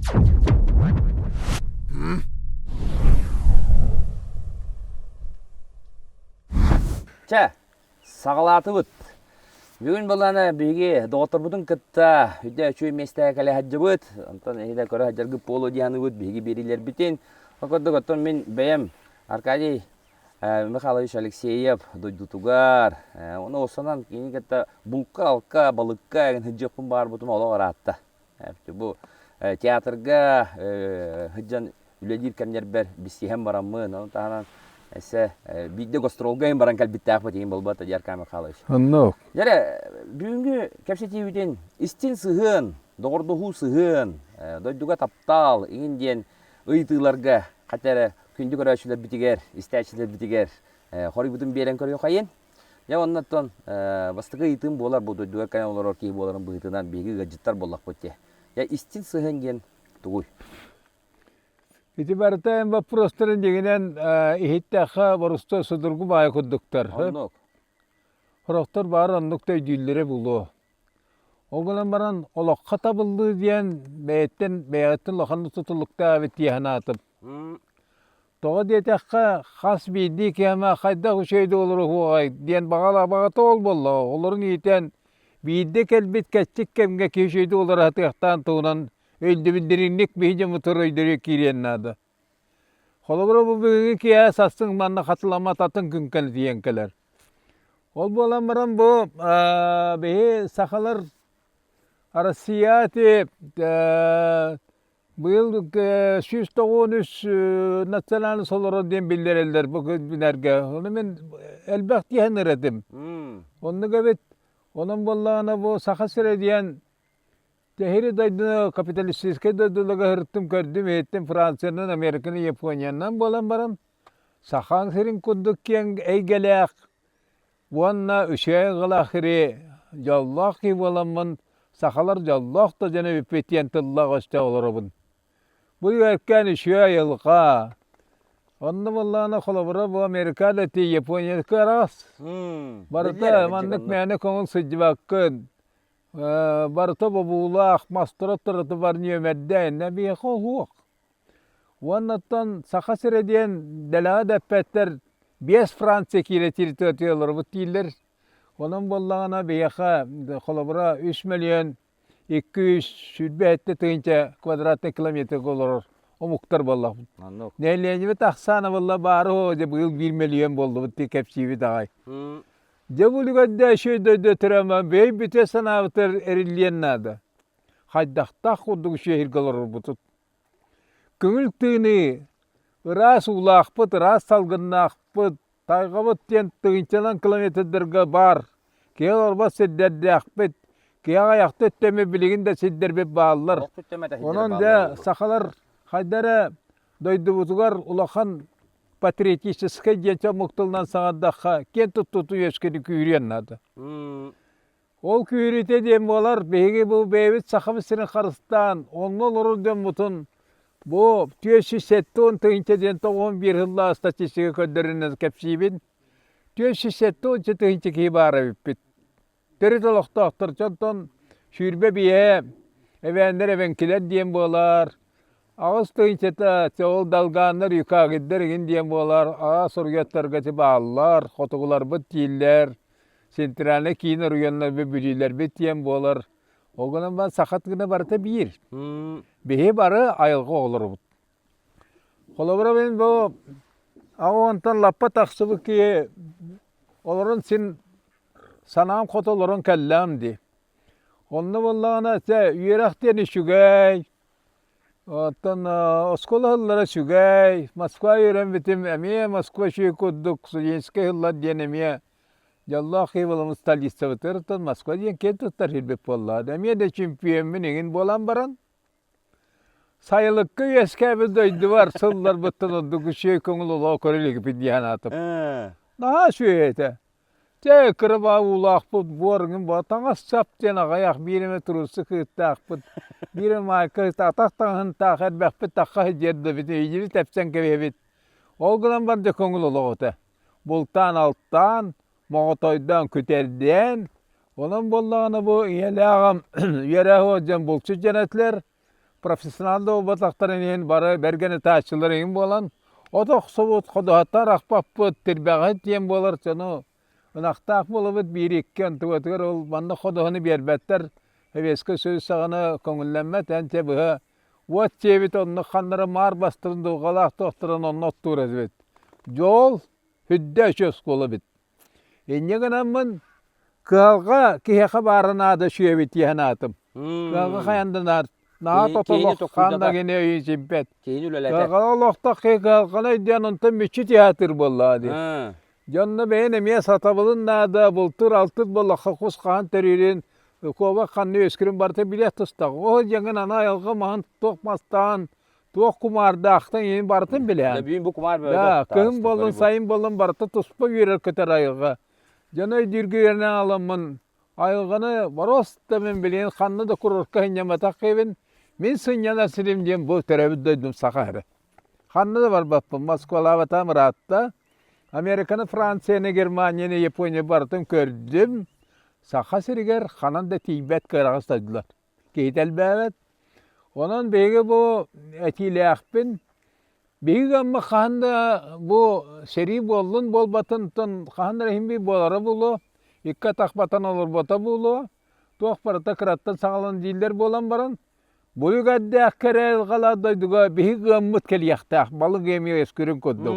Чэ, саҕалаатыбыт. Бүгүн былаана биһиги доҕотторбутун кытта үдэ үчүгэй миэстэҕэ кэлэ сылдьыбыт. Онтон эһиги көрө сылдьаргыт буолуо дии саныыбыт биһиги биэриилэрбитин. Ол курдук оттон мин бэйэм Аркадий Михайлович Алексеев дойдутугар, ону осонон кини кытта булка-алка, балыкка эҥин сылдьыахпын баҕарбытым олох ыраатта. Бу театрга сылдьан үлэлиир кэмнэрбэр билсиһэн бараммын, ону таһынан эссе биирдэ гастролга иһин баран кэлбиттээхпит иһин буолбат Аркадий Михайлович. Оннук. Дьэрэ, бүгүҥҥү кэпсэтиибитин истин сыһыан, доҕордоһуу сыһыан, дойдуга таптал иҥин диэн ыйытыыларга хата эрэ күндү көрөөччүлэрбитигэр, истээччилэрбитигэр хоруйбутун биэрэн көрүөххэйин. Дьэ оннуттан бастакы ыйытыым буолар бу дойдуга кэлэн олорор киһи буоларын быһыытынан биһиги ыалдьыттар буоллахпыт дии. Дьэ истин сыһыан диэн тугуй? Ити барыта эн боппуруостарын дьиҥинэн иһиттэххэ борустуой судургу баайы курдуктар. Оннук. Сорохтор баар оннук да өйдүүллэрэ буолуо. Ол гынан баран олоххо табыллыы диэн бэйэттэн бэйэҕиттэн улаханнык тутулуктаах эбит дии санаатым. Тоҕо диэтэххэ, хас биирдии киһи хайдах үчүгэйдик олоруоҕай диэн баҕалаах баҕата ол буоллаҕа. Олорун иитэн биирдэ кэлбит кэччик кэмҥэ киһи үчүгэйдик олоро сатыахтаан туһунан өйдөбүл дириҥник биһи дьоммутугар өйдөрүө киириэн наада. Холобура бу бүгүҥҥү киэһэ сарсын манна хатыламмат атын күн тиийэн кэлэр. Ол буолан баран бу биһи сахалар Россия ити Быйыл 193 национальность олорор диэн биллэрэллэр бу күннэргэ. Ону мин элбэх тиһэн ырытым. Оннук эбит. Онон буоллаҕына бу Саха сирэ диэн тэһири дойдуну капиталистическай дойдуларга ырыттым, көрдүм, иһиттим Франциянан, Американы, Япониянан буолан баран Саха сирин курдук киэҥ эйгэлээх Уонна үчүгэй аҕалаах ири дьоллоох киһи буоламмын, сахалар дьоллоох да дьон эбиппит диэн тыллаах өстөөх олоробун. Бу үөркээн үчүгэй айылҕа. Онно буоллаҕына холобура бу Америка да ити Япониятыгар араас. Барыта маннык мээнэ көҥүл сылдьыбаккын. Барыта бобуулаах, мастара турата бар нүөмэрдээн, биһиэхэ оһуох. Уоннаттан Саха сирэ диэн дэлэҕэ да эппэттэр, биэс Франция киирэ территория олоробут дииллэр. Онон буоллаҕына биһиэхэ холобура 3 миллион 227 тыһыынча квадратный километрга олорор омуктар буоллахпыт. Оннук. Нэһилиэнньэбит ахсаана буолла баары оо дьэ быйыл 1 миллион буоллубут дии кэпсиибит аҕай. Дьэ бу үлүгэрдээх үчүгэй дойду төрөөмөн бэйэ бүтэ санаабытыгар эриллиэн наада. Хайдахтаах курдук үчүгэйгэ олорорбутут. Көҥүл тыыныы, ыраас уулаахпыт, ыраас салгыннаахпыт, тайҕабыт диэн тыһыынчанан километрдарга баар, киһи олорбот сирдэрдээхпит, киһи аҕыйахта өттөмү билигин да сирдэрбит бааллар. Онон дьэ сахалар хайда эрэ дойдубутугар улахан патриотическай диэн омук тылынан саҥардахха киэн туттуутун үөскэни күүрүөн наада. Ол күүрүүтэ диэн буолар, биһиги бу бэйэбит Сахабыт сирин харыстаан, онно олорор дьоммутун бу 470 тыһыынча диэн 91 сыллаах статистика көрдөрүнэн кэпсиибин. 470 тыһыынча киһи баар эбиппит. Төрүт олохтоохтор дьонтон 25-э эбээннэр эбэҥкилэр диэн буолар, аҕыс тыһыынчата ол долгааннар, юкагирдар игин диэн буолар, аҕа суруйаттарга бааллар, хотугуларбыт дииллэр. Центральнай киин оройуоннарбыт бүлүүлэрбит диэн буолар. Ол гынан баран саха тыына барыта биир. Биһи бары айылҕа оҕолоробут. Холобура мин бу аҕа лаппа тахсыбыт киһи олорон син санаам хоту олорон кэллэҕим дии. Онно буоллаҕына чэ үөрэх диэн үчүгэй, Оттон оскуола ыһыллара үчүгэй. Москва үөрэммитим эмиэ Москва үчүгэй курдук студенческай ыһыллар диэн эмиэ дьоллоох киһи буоламмыт столицабытыгар оттон Москва диэн киэн туттар сирбит буоллаҕа. Эмиэ да чемпиоммун эҥин буолан баран сайылыкка үөскээбит дойдубар сылларбыттан ордук үчүгэй көҥүл олоҕу көрө иликпин дии санаатым. Наһаа үчүгэй этэ. Дьэ, кыра уулаахпыт, буоргун буо таҥас-сап диэн аҕыйах биир эмэ туруусу кыыттаахпыт, биир эмэ маайка атах таҥаһын таах эрбэхпит тахха сылдьар да эбит, илдьи тэпсэн кэбиһэбит. Ол гынан баран дьэ көҥүл олох этэ. Бултаан-алтаан, моҕотойдоон, күтэрдээн, онон буоллаҕына бу ийэлээх аҕам үөрэх дьон булчут дьон этилэр. Профессионал да буолбатахтарын иһин бары бэргэн ытааччылар иһин буолан, от охсубут, ходуһаттан арахпаппыт, тирбэҕэһит диэн буолар дьону ынахтаах буолабыт биир-икки онтубатыгар ол манна ходуһаны биэрбэттэр, Сэбиэскэй Союз саҕана көҥүллэммэт, эн чэ быһа уот дьиэбит онно ханнара маар бастарын дулҕалаах туохтарын онно оттуур этибит. Дьол үрдэ үчү оскуола эбит. Инньэ гынаммын кыһалҕа киһиэхэ баара наада үчүгэйбит дии санаатым. Кыһалҕа хайан да наар наһаа тотолох хаан да кини өйүн симпэт. Киһини үлэлэтэр. Кыһалҕа олохтох киһи кыһалҕаны өйдөөн онтон мүччү театр буоллаҕа дии. Дьонно бэйэн эмиэ сатабылын наада, бултуур-алтыт буоллахха кус хаһан төрүүрүн, куобах ханна үөскүүрүн барыта билиэх тустаах. Ол дьаҥын аны айылҕа маһын туох мастаан, туох кумаардаахтан иһин барытын билээн. Бүгүн бу кумаар бөҕө. Да, кыһын буоллун, сайын буоллун барыта туспа үөрэр-көтөр айылҕа. Дьону өйдүүргэ үөрэнэн аламмын, айылҕаны боруоста мин билигин ханна да курорка сынньамматах киһибин, мин сынньанар сирим диэн бу төрөөбүт дойдум Саха сирэ. Ханна да барбаппын, Москвалаабатаҕым ыраатта. Американы, Францияны, Германияны, Японияны барытын көрдүм. Саха сиригэр ханан да тиийбэт кыараҕас дойдулар. Киһитэ элбээбэт. Онон биһиги бу этиилээхпин. Биһиги гамма хаһан да бу сэрии буоллун буолбатын хаһан да иһин буолара буолуо, икки атах батан олорбото буолуо, туох барыта кыраттан саҕалан дииллэр буолан баран, Буйугардаах кэрэ айылҕалаах дойдуга биһиги ыаммыт кэлиэхтээх, балык эмиэ үөскүүрүн курдук.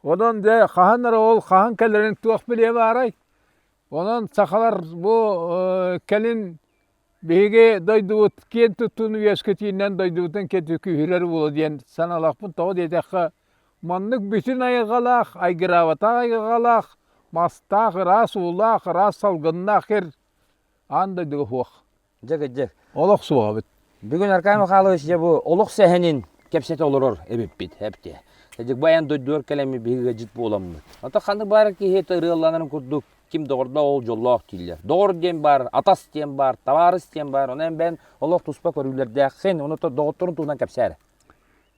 Онон дьэ хаһан эрэ ол хаһан кэлэрин туох билиэ баарай? Онон сахалар бу кэлин биһиги дойдубут киэн туттууну үөскэтиинэн дойдубутун күүһүрэр буолуо диэн санаалаахпын. Тоҕо диэтэххэ, маннык бүтүн айылҕалаах, айгыраабатах айылҕалаах, мастаах, ыраас уулаах, ыраас салгыннаах сир аан дойдуга суох. Дьэ, кырдьык. Олох суоҕа эбит. Бүгүн Аркадий Михайлович дьэ бу олох сэһэнин кэпсэтэ олорор эбиппит, эпти. Дьик баян дойдугар кэлэммит биһиги ыалдьыт буоламмыт. Ото ханнык баар киһи ырыалланарын курдук ким доҕордоох ол дьоллоох дииллэр. Доҕор диэн баар, атас диэн баар, табаарыс диэн баар. Онон бэйэн олох туспа көрүүлэрдээххин, ону доҕотторун туһунан кэпсээр.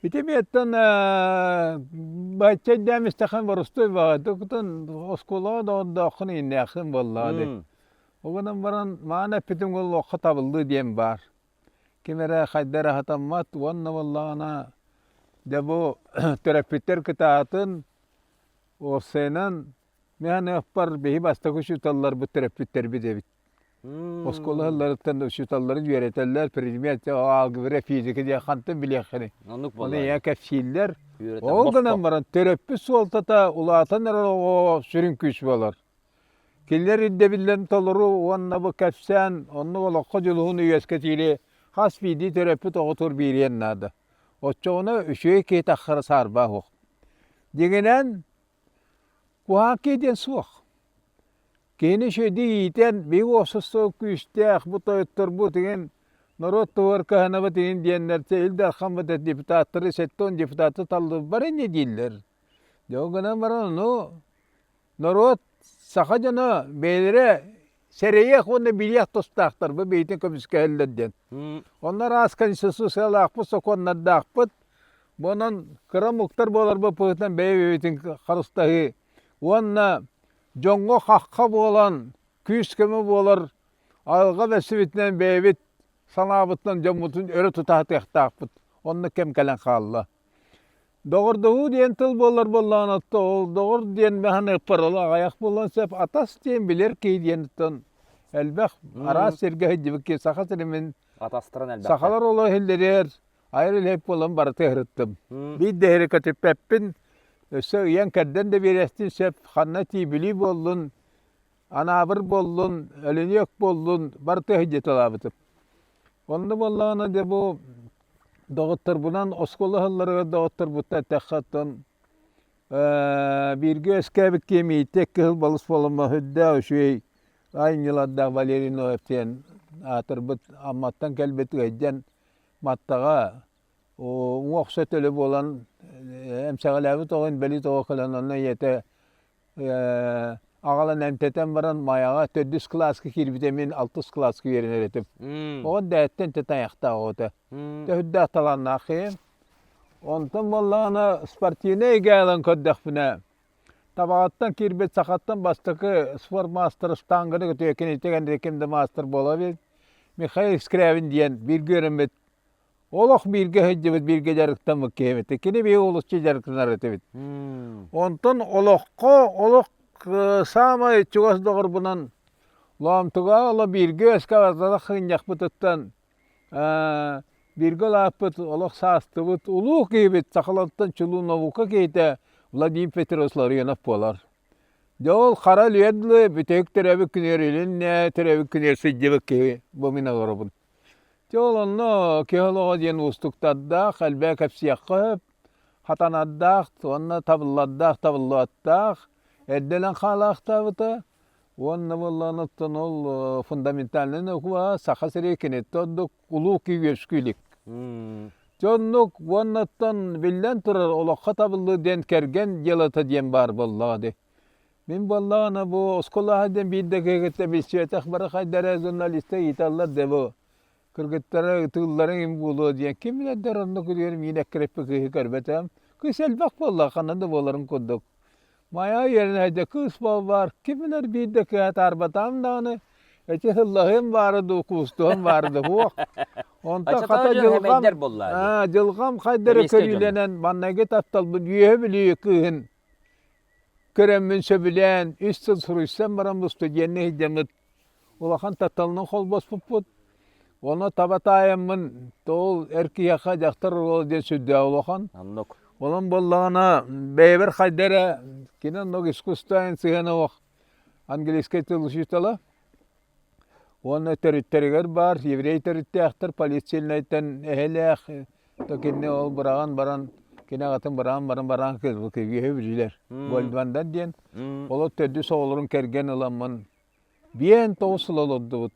Ити миэттэн бачча өйдөөн истэххин боростуой баҕайытыкытын оскуолаҕа доҕордооххун ииннээххин буоллаҕа дии. Ол гынан баран, мааны эппитим олоххо табыллыы диэн баар. Ким эрэ хайда эрэ сатаммат уонна буоллаҕына, дьэ бу төрөппүттэр кытаатын, уопсайынан, мин саныахпар биһи бастакы учууталларбыт төрөппүттэрбит эбит. Оскуола ыһылларыттан учууталларын үөрэтэллэр, предмет алгебра, физика диэн хантан билиэххиний. Оннук Ону буоллаҕа. ийэ кэпсииллэр. Үөрэтэн Ол босхо. гынан баран төрөппүт суолтата улаатан эрэр оҕоҕо сүрүн күүс буолар. Кинилэр ирдэбиллэрин толору уонна бу кэпсээн оннук олоххо дьулуһун үөскэтиини хас биирдии төрөппүт оҕотугар биэриэн наада. Оччоҕуна үчүгэй киһи тахсара саарбаа суох. Дьиҥинэн, куһаҕан киһи диэн суох. Киһини үчүгэйдик иитэн, биһиги уопсастыба күүстээх, бу тойотторбут игин норуот туһугар кыһанабыт игин диэннэр Ил Дархаммыт депутаттары 70 депутаты таллыбар инньэ дииллэр. Дьэ ол гынан баран ону Норуот, саха дьоно бэйэлэрэ сэрэйиэх уонна билиэх тустаахтар бу бэйэтин көмүскэһэллэр диэн. Онно араас конституциялаахпыт, сокуоннардаахпыт. Бу онон кыра омуктар буоларбыт быһыытынан бэйэ-бэйэбитин харыстаһыы уонна дьоҥҥо хахха буолан, күүс-көмө буолар айылҕа бэссибитинэн бэйэбит санаабытынан дьоммутун өрө тута сатыахтаахпыт. Онно кэм кэлэн хаалла. Доҕордоһуу диэн тыл буоллар буоллаҕына, ол доҕор диэн маһаныахпар ол аҕыйах буолуон сөп. Атас диэн билэр киһи диэн элбэх араас сиргэ сылдьыбыт киһи Саха сирин Атастарын элбэхтэр. сахалар олох иһиллэригэр айар үлэһит буолан барыта ыһырыттым. Биир да иһири көтүппэппин, өссө ыйан-кэрдэн да биэриэхтин сөп, ханна тиий буоллун, Анаабыр буоллун, Өлүнүөк буоллун, барыта сылдьыталаабытым. Онно буоллаҕына дьэ бу доҕотторбунан оскуола ыһылларыгар доҕотторбуттан эттэххэ оттон бииргэ үөскээбит киһим иитиэк кыһыл балыс буоламмын сүрдээх үчүгэй айымньылардаах Валерий Ноев диэн аатырбыт Амматтан кэлбит ыалдьан Маттаҕа уҥуох сөтөлө буолан эмсэҕэлээбит оҕо инбэлиит оҕо кэлэн онно ийэтэ аҕалан эмтэтэн баран Майаҕа төрдүс кылааска киирбитэ мин алтыс кылааска үөрэнэр этим. Оҕо дэттэн тэтайахтаах оҕото. Төһүрдээх талааннаах киһи. Онтон буоллаҕына спортивнай эйгэ ылан көрдөхпүнэ, Табаҕаттан киирбит сахаттан бастакы спорт маастара штанганы көтүө киниттэн ким да маастар буола эбит. Михаил Скрябин диэн бииргэ үөрэммит. Олох бииргэ сылдьыбыт, бииргэ дьарыктаммыт киһибит. Кини биһиги олусчу дьарыктанар этибит. Онтон олоххо олох саамай чугас доҕорбунан Лоомтуга оло бииргэ үөскэ хынньахпытыттан бииргэ улааппыт, олох саастыбыт улуу киһибит сахалартан чулуу наука киһитэ Владимир Петрович Ларионов буолар. Дьэ ол хара өлүөр дылы бүтэһик төрөөбүт күнүгэр илиннэ төрөөбүт күнүгэр сылдьыбыт киһи бу мин олоробун. Дьэ ол онно киһи олоҕо диэн уустуктардаах, элбэҕи кэпсиэххэ сөп, хатанардаах уонна табыллардаах, табыллыбаттаах, эрдэлэн хаалаахтаабыта. Уонна буоллаҕына оттон ол фундаментальнай наука Саха сиригэр киниттэн ордук улуу киһи үөскүү илик. Дьэ оннук уоннаттан биллэн турар олоххо табыллыы диэн кэргэн дьыалата диэн баар буоллаҕа дии. Мин буоллаҕына бу оскуолаҕа диэн биир да киһи кытта билсибэтэх бары хайда эрэ журналистар ыйыталлар да бу кыргыттара ытыылларын им буолуо диэн ким билэрдэр оннук үлүгэр миин эккирэппит кыыһы көрбөтөм. Кыыс элбэх буолла ханна да буоларын курдук. Майа үөрэнээччи кыыс буолбар, ким билэр биирдэ кыа таарбатаам даҕаны, эти сыллаһыам баара дуу, куустуһам баара дуу, суох. Онтон хата дьылҕам, дьылҕам хайда эрэ көрүүлэнэн, маннайгы тапталбын Үөһэ Бүлүү кыыһын көрөммүн сөбүлээн, үс сыл суруйсан баран бу студенныы сылдьаммыт улахан тапталынан холбоспуппут. Ону таба таайаммын, ол эр киһиэхэ дьахтар оруола диэн сүрдээх улахан. Оннук. Онон буоллаҕына, бэйэбэр хайда эрэ кини оннук искусственный сыһыана суох английскай тыл учуутала. Уонна төрүттэригэр баар еврей төрүттээхтэр полицейнайтан эһэлээх, то кинини ол быраҕан баран, кини аҕатын быраҕан баран бараан кыыһы билилэр. Гольдмандар диэн. Олор төрдүс оҕолорун кэргэн ыламмын 59 сыл олордубут.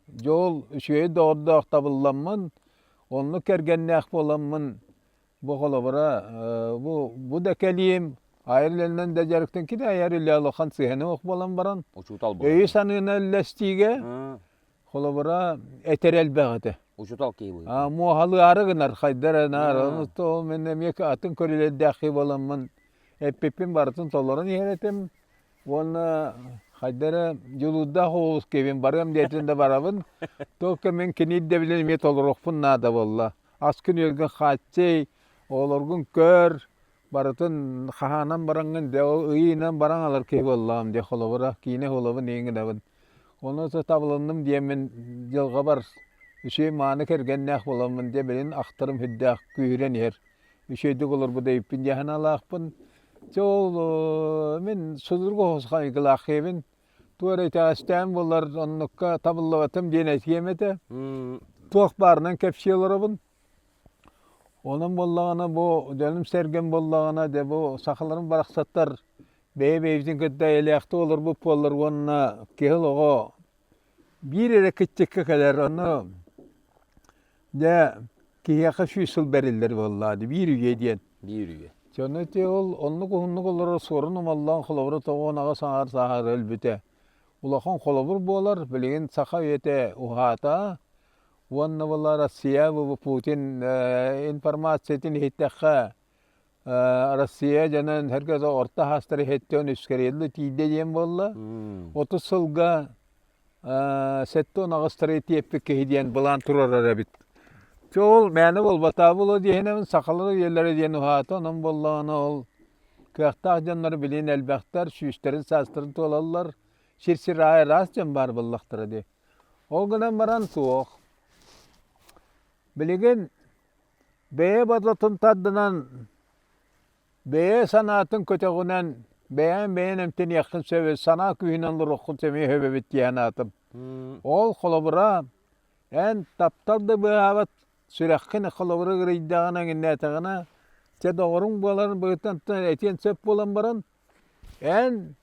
Дьэ ол үчүгэй доҕордоох табылламмын, оннук кэргэннээх буоламмын, бу холобура, бу, бу да кэлиим, айар үлэнэн да дьарыктан кини айар үлэ улахан сыһыана суох буолан баран, Учуутал буолан. өйү-саныыны үллэстиигэ, холобура, этэр элбэх этэ. Учуутал киһи быһыытынан. Муоһалыары гынар, хайдар энаар, ону то мин эмиэ атын көрүүлэрдээх киһи буоламмын, эппиппин барытын толорон иһэр этим. Уонна хайда эрэ дьулуурдаах оҕус киһибин барыам диэтин да барабын. Только мин кини ирдэбилин эмиэ толоруохпун наада буолла. Аскын-үөлгүн хааччый, оҕолоргун көр, барытын хаһаанан бараҥҥын дэ ол ыйынан баран алар киһи буоллаҕым дии холобура киинэ холобун иҥ гынабын. Ону табылынным диэммин дьылҕабар үчүгэй мааны кэргэннээх буоламмын дьэ билин ахтарым сүрдээх күүһүрэн иһэр. Үчүгэйдик олорбут эбиппин дии санаалаахпын. Дьэ ол мин судургу оҕус хайгылаах киһибин. Туох эрэ итэҕэстээн буоллар оннукка табыллыбатым диэн этиэм этэ. Туох баарынан кэпсии олоробун. Онон буоллаҕына бу дьонум-сэргэм буоллаҕына дьэ бу сахаларым барахсаттар бэйэ-бэйэбитин кытта эйэлээхтик олорбут буоллар уонна киһи олоҕо биир эрэ кыччыкка кэлэр ону Дьэ, киһиэхэ 100 сыл бэриллэр буоллаа дии, биир үйэ диэн. Биир үйэ. Дьону ити ол оннук уһуннук олорор суорун омоллоон холобура тоҕуон саҥар сааһар өлбүтэ. Улахан холобур буолар, билигин саха үйэтэ уһаата уонна була Россия бу Путин информациятын иһиттэххэ Россия дьонун сэргэ орто хаастары иһиттэн үскэриэлли тиийдэ диэн буолла. 30 сылга 78 тиэппит киһи диэн былаан турарар эбит. Чэ ол мээнэ буолбатаа буолуо диэһинэбин сахалар үйэлэрэ диэн уһаата, онон буоллаҕына ол кыахтаах дьоннор билигин элбэхтэр, сүүстэрин саастарын туолаллар, сир-сир аайы араас дьон баар буоллахтара дии. Ол гынан баран суох. Билигин бэйэ бодотун тардынан, бэйэ санаатын көтөҕүнэн, бэйэҥ бэйэн эмтэниэххин сөбө, санаа күүһүнэн олоруоххун эмиэ сөп эбит диэн аатым. Ол холобура, эн таптал да быыһаабат сүрэххин холобура ыгырыйдаҕына, эҥиннээтэҕинэ, чэ доҕоруҥ буоларын быһыытынан этиэн сөп буолан баран, эн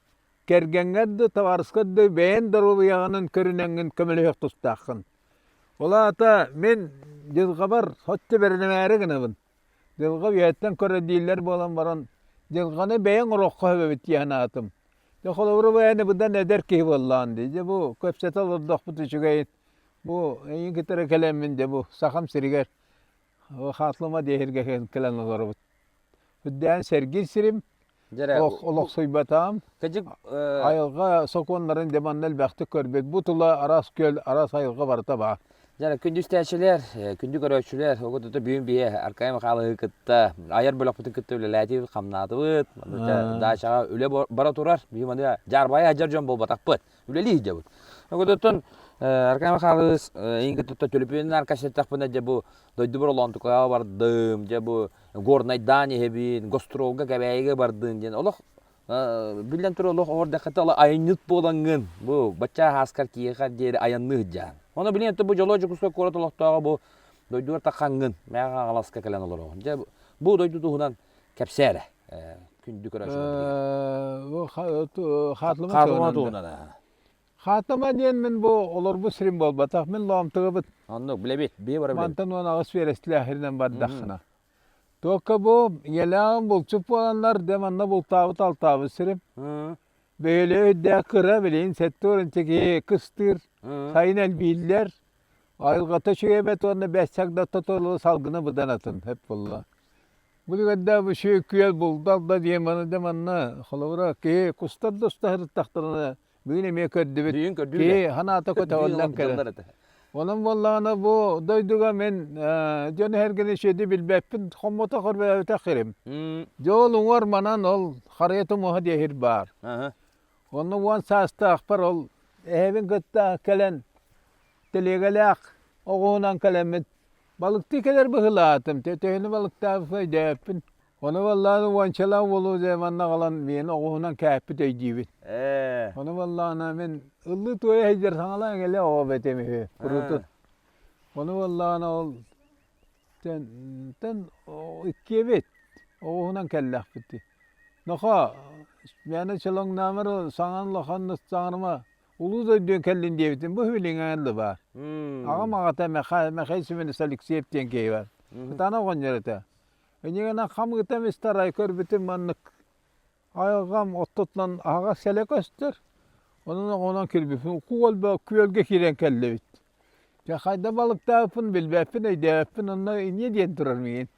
кэргэҥҥэр да, табаарыскар да бэйэн доруобуйаҕынан көрүнэҥҥин көмөлөһүөх тустааххын. Ол аата мин дьылҕабар соччо бэринэмээри гынабын. Дьылҕа үйэттэн көрө дииллэр буолан баран, дьылҕаны бэйэҥ ороххо сөп эбит дии санаатым. Дьэ холобура бу эн быдан эдэр киһи буоллаҕын дии. Дьэ бу кэпсэтэ олордохпут үчүгэй. Бу эйигин кытары кэлэммин дьэ бу Сахам сиригэр Хаатылыма диэһиргэ кэлэн олоробут. Үрдээн сэргиир сирим, олохсуйбатаҕым. Кыдьык Айылҕа сокуоннарын дьэ манна элбэхтик көрбүт. Бу тула араас күөл, араас айылҕа барыта баар. Дьэ, күндү истээччилэр, күндү көрөөччүлэр, ол курдук бүгүн биһи Аркадий Михайловиһы кытта айар бөлөхпүтүн кытта үлэлээтибит, хамнаатыбыт. Даачаҕа үлэ бара турар. Биһи маны дьаарбайа сылдьар дьон буолбатахпыт. Үлэлии сылдьабыт. Ол курдук Аркадий Михайлович эйигин кытта төлөпүөнүн аркасеттахпына дьэ бу дойдубар Олоонтукаҕа бардым, дьэ бу Горнайдаан иһэбин, гастролга Кэбээйигэ бардым диэн олох Биллэн турар, олох оһордоххо ол айанньыт буолаҥҥын, бу бачча ааскар киһиэхэ диэри айанныы сылдьаҕын. Ону билигин бу Дьолуо Дьокуускай куорат олохтооҕо бу дойдугар таххаҥҥын, Мэҥэ Хаҥаласка кэлэн олороҕун. Дьэ, бу дойду туһунан кэпсээ эрэ, күндү көрөөччүлэрбитигэр. Хаатылыма туһунан. Хаатыма диэн мин бу олорбут сирим буолбатах, мин Лоомтугабыт. Оннук, билэбит, бии бара билэбит. Мантан 18 биэрэстилээхиринэн бардаххына. Туокка бу ийэлээҕим булчут буоланнар, дьэ манна бултаабыт-алтаабыт сирим. Бөһүөлэк өйдөөх кыра, билигин сэттэ киһи кыстыыр, сайын элбииллэр. Айылҕата үчүгэй эбит уонна бэс чагдата толору салгына быдан атын, сөп буолла. Бу түгэннэ бу үчүгэй күөл булда да диэн маны да манна холобура киһи кустар да уста сырыттахтарына Бүгүн эмиэ көрдүбүт. Бүгүн көрдүбүт. Киһи санаата көтөҕүллэн кэлэр. Онон буоллаҕына бу дойдуга мин дьон эһэргэни үчүгэйдик билбэппин, хоммото көрбөтөх сирим. Дьэ ол уҥуор манан ол харыйа тумуһа диэһир баар. Онно 10 саастаахпар ол эһэбин кытта кэлэн тэлиэгэлээх оҕуһунан кэлэммит балыктыы кэлэр быһыылаатым. Төһөнү балыктаабыппын өйдөөбөппүн. Ону буоллаҕына уончалаах уолу дьэ манна аҕалан миэнэ оҕуһунан кээппит өйдүүбүн. Ээ. Ону буоллаҕына мин ыллыы-туойа сылдьар саҥалаан кэлэ оҕо этим үһү курутун. Ону буоллаҕына ол тэн иккиэбит оҕуһунан кэллэхпит дии. Нохоо мээнэ чолоҥноомор саҥан улахан саҥарыма улуу дойдуга кэллин диэбитим бу билиҥҥэ баар. Аҕам аҕата Мэхэй Семенович Алексеев диэн киһи бар. Кытаанах оҕонньор этэ. Инньэ хам ытам истэр көрбүтүм маннык айылҕам оттотунан аһаҕас сэлэ көстөр. Онон оҕонон кирбиппин күөлгэ киирэн кэллибит. Дьэ хайда балыктаабыппын билбэппин, өйдөөбөппүн, онно инньэ диэн турар миигин.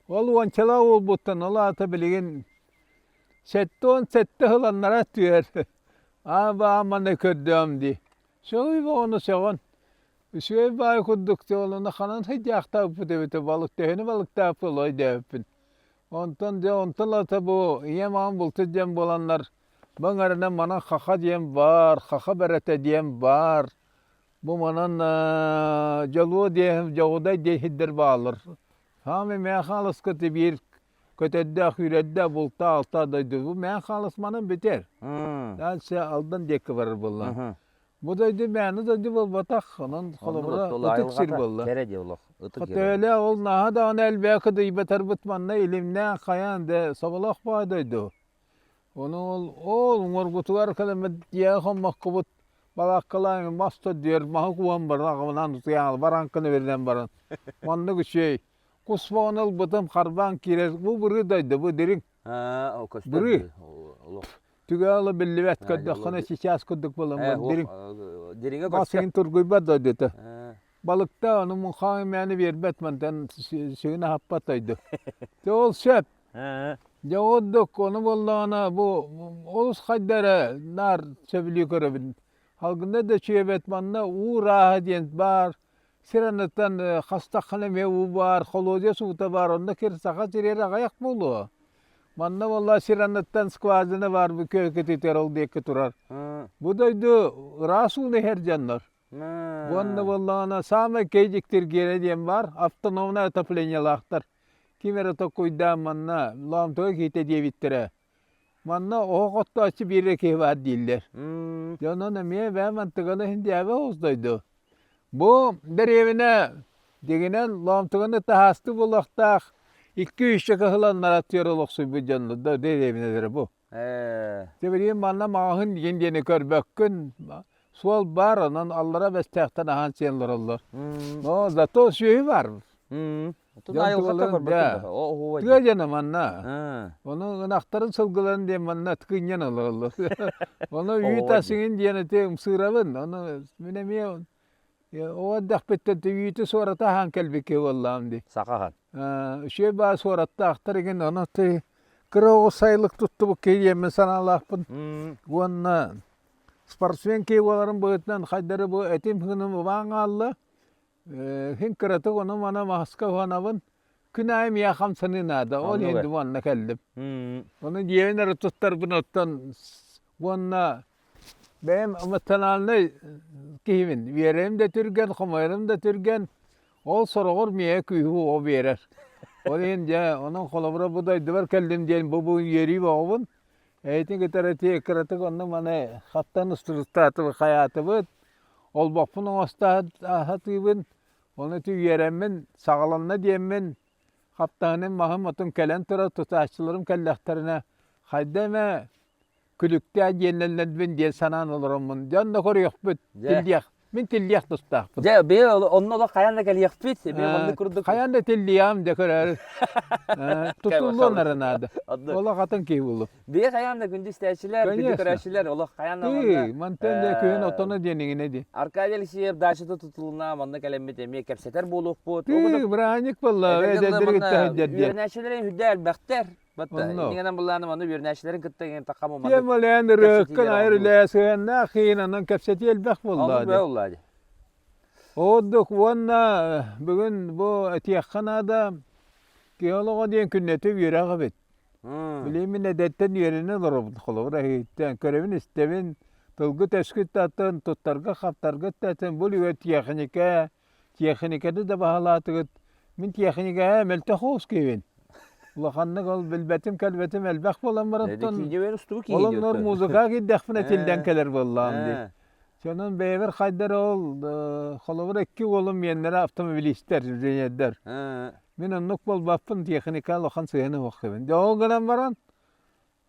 Ол уончалаах уолбуттан ол аата билигин 77 сыл аннараа түһэр. Аа манна көрдөм дии. Сөҕүй оҕону сөҕөн. Үчүгэй баай курдук дьэ ханан сылдьаахтаабыппыт эбитэ балык төһөнү балыктаабыппын олох өйдөөбөппүн. Онтон дьэ онтон ылата бу ийэм аҕам булчут диэн буоланнар бу эҥэринэн манан хаха диэн баар, хаха бэрэтэ диэн баар, бу манан дьолуо диэн дьоҕудай диэн сирдэр бааллар. Саамай мээн хаалыскыт биир көтөрдөөх үүрэрдээх бултаа-алтаа дойду бу мээн хаалыс манан бүтэр. Дальше Алдан диэки барар буолла. Бу дойду мээнэ дойду буолбатах, онон холобура ытык сир буолла. Кэрэ дии олох, ытык Төһөлөөх ол наһаа даҕаны элбэх кыдыйбатарбыт манна илимнээх хайаан да соболоох баай дойду. Ону ол ол уҥуоргутугар кэлэммит дьиэҕэ хоммоккубут балааккалаан мас төрдүөр маһы кууһан баран аҕабынаан утуйаҥал бараҥканы бэринэн баран маннык үчүгэй кус боҕун ылбытым харбаан киирэр бу бырыы дойду бу дириҥ бырыы Түгэҕэ биллибэт көрдөххүнэ сейчас курдук буолан дириҥ. Дириҥэ Бас тургуйбат дойдута. Балыкта ону муҥхаҕа мээнэ биэрбэт мантан сүгүн аһаппат дойду. Дьэ ол сөп. Дьэ ордук ону буоллаҕына бу олус хайда эрэ наар сөбүлүү көрөбүн. Алгында да үчүгэйбэт манна уу ырааһа диэн баар. Сир анныттан хастаххына эмиэ уу баар, холуодьас уута баар, онно кир саха сиригэр аҕыйах буолуо. Манна буолла сир анныттан скважина баар бу күөкүтүтэр ол диэки турар. Бу дойду ыраас ууну иһэр дьоннор. Уонна буоллаҕына саамай кейдиктиргиэрэ диэн баар, автономнай отоплениелаахтар. Ким эрэ токуйдаан манна Лоомтуга киитэ диэбиттэрэ. Манна оһох оттооччу биир эрэ киһи баар дииллэр. Дьэ онон эмиэ бэйэм мантыганы иһин дьээбэ оҕус дойду. Бу дэриэбинэ дьиҥинэн Лоомтуганы таһаастыы буолуохтаах икки-үсчэ кыһыланнара түөр олохсуйбут дьоннор да дэриэбинэлэрэ бу. Дьэ билигин манна маҕаһыын диэн диэни көрбөккүн, суол баар, онон аллара Бэстээхтэн аһаан сиэн олороллор. Но зато сүөһү баар. Тыа дьоно манна. Ону ынахтарын сылгыларын диэн манна ткынньан олороллор. Ону үүт асыгын диэн ити ымсыырабын. Ону мин эмиэ оҕо эрдэхпиттэн үүтү суората аһаан кэлбит киһи буоллаҕым дии. Саха аһан. Үчүгэй баа суораттаахтар игин ону кыра оҕус сайылык туттубут киһи диэммин санаалаахпын. Уонна спортсмен киһи буоларым быһыытынан хайдары бу этим-хыыным убаан хаалла. Иһин кыратык ону-маны маска уһанабын. Күн аайы миэхэ хамсаныы наада. Ол иһин уонна кэллим. Ону дьиэбин эрэ туттарбын оттон уонна бэйэм эмоциональнай киһибин. Үөрэрим да түргэн, хомойорум да түргэн. Ол сороҕор миэхэ күүһү-уоҕу биэрэр. Ол иһин дьэ, онон холобура бу дойдубар кэллим диэн бу бу үөрүү бөҕөбүн. Эйитин кытары ити кыратык онно-маны хаттан устурустаатыбыт, хайаатыбыт. Олбохпун оҥосто сатыыбын. Ону ити үөрэммин, саҕаланна диэммин, хаптаһыным маһым отун кэлэн турар тутааччыларым кэллэхтэринэ, хайда эмэ күлүктээх дьиэлэннэрбин диэн санаан олороммун, дьон да көрүөхпүт, тиллиэх, мин тиллиэх тустаахпын. Дьэ, бэйэ онно олох хайаан да кэлиэхпит, эмиэ маннык курдук. Хайаан да тиллиэҕим дьэ көрөөрү. Тутуллуон эрэ наада. Олох атын киһи буолуо. Бэйэ хайаан да күндү истээччилэр, күндү көрөөччүлэр, олох хайаан да манна. Мантан да күһүн отоно диэн иҥинэ дии. Аркадий Алексеев дачата тутулуна манна кэлэммит эмиэ кэпсэтэр буолуохпут. Бырааһынньык буолла, эдэрдэр кытта сылдьар диэн. Үөрэнээччилэрин үрдэ элбэхтэр. Батта, иннигэнэн былааны манна үөрэнээччилэрин кытта иҥэн таххам маннык. Тиэм олеан ырыаккын айар үлэ сыһыаннаах киин онон кэпсэтии элбэх буолла. Оннук буолла дии. Ордук уонна бүгүн бу этиэххэ наада киһи олоҕо диэн күннэтэ үөрэх эбит. Билигин мин эдэртэн үөрэнэн олоробун холобур эһигиттэн көрөбүн-истэбин, тылгыт-өскүт да атын, туттарга-хаптаргыт да атын, бу үлүгэр тиэхиньикэ, тиэхиникэни да баһылаатыгыт. Мин тиэхиникэҕэ мөлтөх оҕус киһибин. Улаханнык ол билбэтим-кэлбэтим элбэх буолан барантан, ол оннугар музыкаҕа киирдэхпинэ тиллэн кэлэр буоллаҕым дии. Онон бэйэбэр хайдар ол холобур икки уолум миэннэрэ автомобилистар, инженердэр. Мин оннук буолбаппын, техника улахан сыһыана суох киһибин. Дьэ ол гынан баран,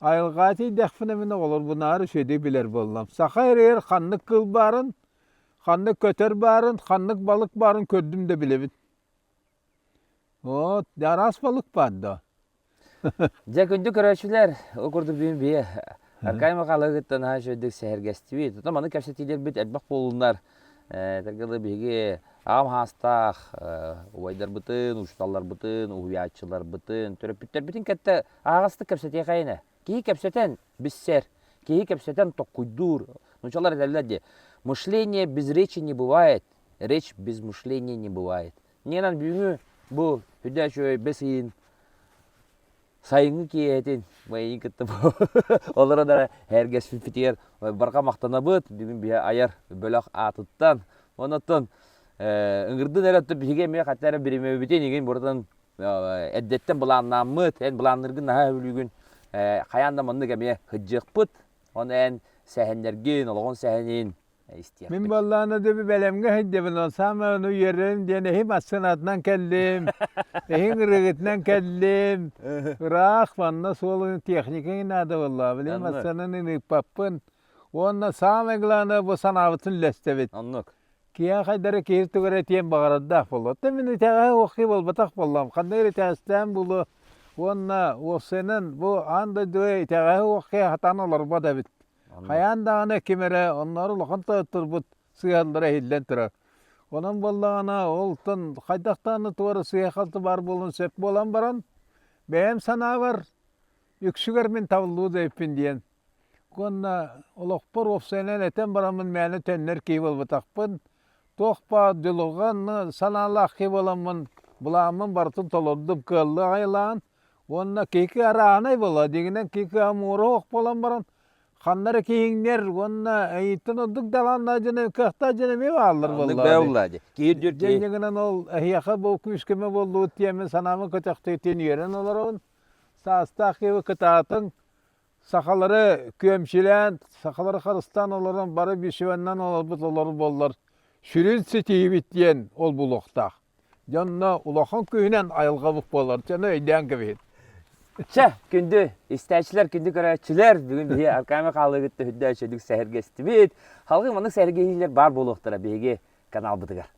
айылҕаҕа тиийдэхпинэ мин оҕолорбунааҕар үчүгэйдик билэр буоллум. Саха эригэр ханнык кыыл баарын, ханнык көтөр баарын, ханнык балык баарын көрдүм да билэбин. Вот, араас балык баар да. Дьэ, күндү көрөөччүлэр, ол курдук бүгүн биһи Аркадий Михайловичтан наһаа үчүгэйдик сэһэргэстибит. Оттон маннык кэпсэтиилэрбит элбэх буоллуннар. Этэргэ биһиги аҕам хаастаах убайдарбытын, учууталларбытын, уһуйааччыларбытын, төрөппүттэрбитин кытта аһаҕастык кэпсэтиэхэйинэ. Киһи кэпсэтэн биссэр, киһи кэпсэтэн токкуйдуур. Нуучалар этэллэр дии, мышление без речи не бывает, речь без мышления не бывает. Ненан бүгүҥҥү бу үрдэ үчүгэй бэс ыйын сайыҥҥы киэһэтин эйигин кытта олорон эрэ эргэспиппитигэр барҕа махтанабыт. Бүгүн биһи айар бөлөх аатыттан. Онон ыҥырдын эрэ биһиги эмиэ хата эрэ биримэбитин игин бурутун эрдэттэн былааннааммыт, эн былаанныргын наһаа сөбүлүүгүн хайаан да маннык эмиэ сылдьыахпыт. Оны эн сэһэннэргин, олоҕун сэһэнин истиэхпит. Мин буоллаҕына дьэ бэлэмҥэ сылдьабын, ол саамай ону үөрэрим диэн эһим ассынаатынан кэллим, эһиҥ ырыгытынан кэллим. Ыраах манна суолун техникаҥ наада буоллаҕа, билигин массыынаны ыыппаппын. Уонна саамай главное бу санаабытын үллэстэбит. Оннук. Киһи хайдары киһи тугу эрэ этиэн баҕарардаах буолуо. Оттон мин итэҕэһэ уоххи буолбатах буоллаҕым. Ханна эрэ итэҕэстээн буолуо. Уонна уопсайынан бу аан дойдуга итэҕэһэ уоххи хатаан олорбот эбит. Хайаан даҕаны ким эрэ оннооҕор улахан тойотторбут сыыһаллара иһиллэн турар. Онон буоллаҕына, олтон хайдах даҕаны туора сыыһа-халты баар буолуон сөп буолан баран, бэйэм санаабар, үксүгэр мин табыллыбыт эбиппин диэн. Уонна олохпор уопсайынан этэн бараммын мээнэ төннөр киһи буолбатахпын. Туох баар дьулурҕан санаалаах киһи буоламмын, былааммын барытын толордум, кыаллыах айылаан. Уонна киһи арааһынай буолла, дьиҥинэн киһи муора оһох буолан баран, ханна эрэ киһиҥнэр уонна эйиттэн ордук далааннаах дьон кыахтаах дьон эмиэ бааллар Оннук бээ буолла дии. Киһи үрдүр киһи. Дьиҥинэн ол эһиэхэ бу күүскэмэ буоллубут диэммин санаабын көтөхтүтүн үөрэн олоробун. Саастаах киһи кытаатыҥ, сахалары күөмчүлээн, сахалары харыстаан олорон бары бишибэннэн олорбут олору буоллар сүрүн ситиһибит диэн ол булуохтаах. Дьонно улахан күүһүнэн айылҕабыт буолар, дьону өйдөөн кэбиһин. Чэ, күндү истээччилэр, күндү көрөөччүлэр, бүгүн биһи Аркаамы хаалыгыт төһүддөөччүлүк сэһэргэстибит. Халгы маннык сэһэргэһиилэр баар буолуохтара биһиги каналбытыгар.